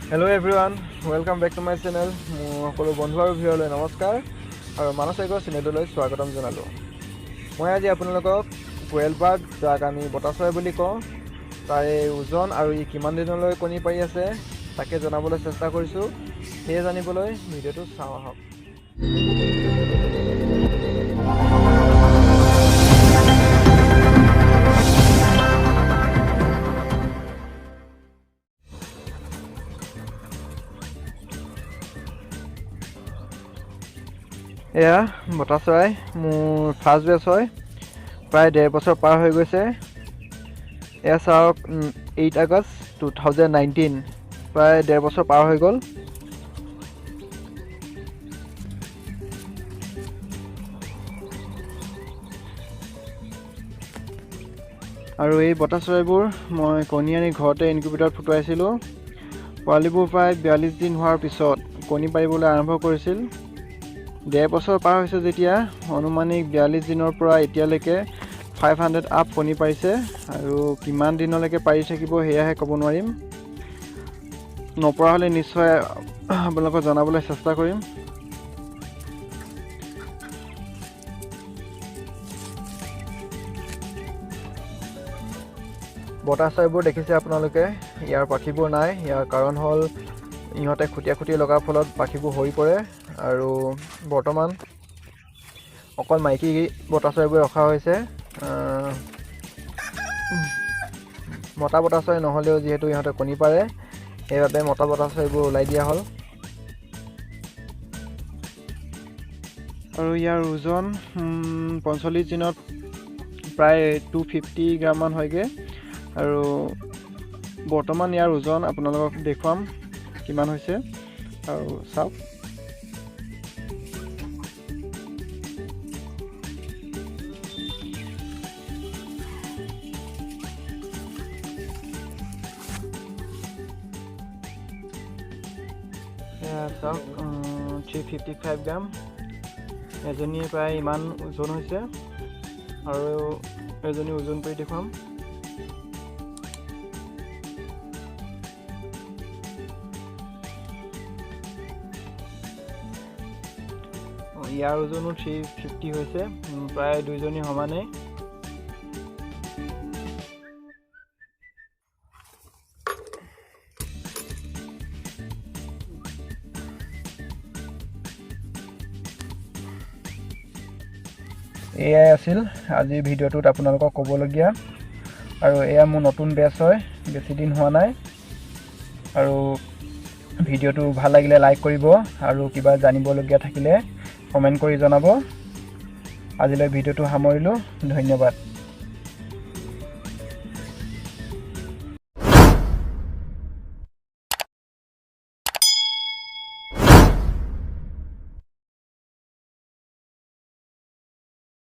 Hello everyone, welcome back to my channel. মোৰ সকলো বন্ধু আৰু ভিউৱাৰলৈ নমস্কাৰ আৰু মানস এগ্ৰ চেনেললৈ স্বাগতম জনালোঁ। মই আজি আপোনালোকক কোৱেল বাৰ্ড, যাক আমি বতা চৰাই বুলি কওঁ, তাৰে ওজন আৰু ই কিমান দিনলৈ কণী পাৰি আছে তাকে জনাবলৈ চেষ্টা কৰিছোঁ। সেয়ে জানিবলৈ ভিডিঅ'টো চাওঁ আহক। এয়া বতা চৰাই মোৰ ফাৰ্ষ্ট বেচ হয়, প্ৰায় 1.5 বছৰ পাৰ হৈ গৈছে। এয়া চাওক, 8 আগষ্ট 2019, প্ৰায় 1.5 বছৰ পাৰ হৈ গ'ল। আৰু এই বতা চৰাইবোৰ মই কণী আনি ঘৰতে ইনকিউবেটৰত ফুটুৱাইছিলোঁ। পোৱালিবোৰ প্ৰায় 42 দিন হোৱাৰ পিছত কণী পাৰিবলৈ আৰম্ভ কৰিছিল। 1.5 বছৰ পাৰ হৈছে যেতিয়া অনুমানিক 42 দিনৰ পৰা এতিয়ালৈকে 500 আপ কণী পাৰিছে আৰু কিমান দিনলৈকে পাৰি থাকিব সেয়াহে ক'ব নোৱাৰিম। নপৰা হ'লে নিশ্চয় আপোনালোকক জনাবলৈ চেষ্টা কৰিম। বতাহ চৰাইবোৰ দেখিছে আপোনালোকে, ইয়াৰ পাখিবোৰ নাই। ইয়াৰ কাৰণ হ'ল ইহঁতে খুটিয়া খুটি লগাৰ ফলত পাখিবোৰ সৰি পৰে। আৰু বৰ্তমান অকল মাইকী বতা চৰাইবোৰ ৰখা হৈছে। মতা বতা চৰাই নহ'লেও যিহেতু ইহঁতে কণী পাৰে, সেইবাবে মতা বতা চৰাইবোৰ ওলাই দিয়া হ'ল। আৰু ইয়াৰ ওজন 45 দিনত প্ৰায় 250 গ্ৰামমান হয়গৈ। আৰু বৰ্তমান ইয়াৰ ওজন আপোনালোকক দেখুৱাম কিমান হৈছে, আৰু চাওক। চাওক, 355 গ্ৰাম এজনী প্ৰায় ইমান ওজন হৈছে। আৰু এজনী ওজন কৰি দেখুৱাম। ইয়াৰ ওজনো 350 হৈছে, প্ৰায় দুইজনী সমানেই। এয়াই আছিল আজিৰ ভিডিঅ'টোত আপোনালোকক ক'বলগীয়া। আৰু এয়া মোৰ নতুন বেচ হয়, বেছি দিন হোৱা নাই। আৰু ভিডিঅ'টো ভাল লাগিলে লাইক কৰিব আৰু কিবা জানিবলগীয়া থাকিলে কমেণ্ট কৰি জনাব। আজিলৈ ভিডিঅ'টো সামৰিলোঁ, ধন্যবাদ।